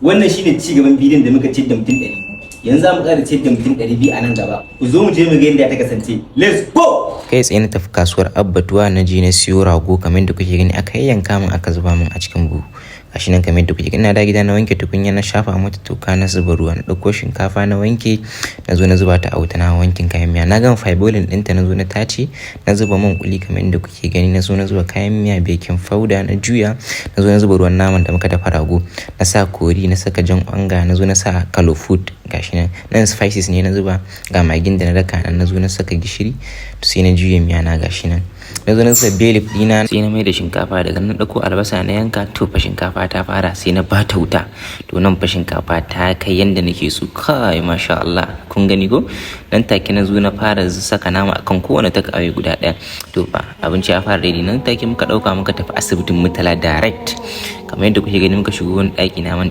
Wannan shine ci gaban bidiyon da muka ciyar da mutum 100. Yanzu za mu ƙara ciyar da mutum 200 a nan gaba. Ku zo mu je mu ga yadda ta kasance. Let's go! Kai tsaye na tafi kasuwar Abbatuwa, na je na siyo rago kamar yadda kuke gani. Aka yayyanka min, aka zuba min a cikin buhu. Gashi nan kamar yadda kuke gani. Ina da gida, na wanke tukunya, na shafa mata toka, na zuba ruwa, na ɗauko shinkafa na wanke, na zo na zuba ta a wuta. Na wankin kayan miya, na gama parboiling ɗinta, na zo na tace, na zuba man kuli kamar yadda kuke gani, na zo na zuba kayan miya, baking powder, na juya, na zo na zuba ruwan naman da muka dafa rago, na sa curry, na saka jan onga, na zo na sa colour food. Gashi nan, nan spices ne na zuba, ga magin da na daka nan, na zo na saka gishiri, sai na juya miya na. Gashi nan, na zo na zuba bay leaf ɗina, sai na mai da shinkafa. Daga nan ɗauko albasa na yanka. To fa, shinkafa ta fara, sai na bata wuta. To nan fa shinkafa ta kai yanda nake so. Kai, masha Allah, kun gani ko? Nan take na zo na fara saka nama akan kowane takeaway guda ɗaya. To fa, abinci ya fara ready. Nan take muka ɗauka muka tafi asibitin Murtala direct kamar yadda kuke gani. Muka shigo wani ɗaki na manta.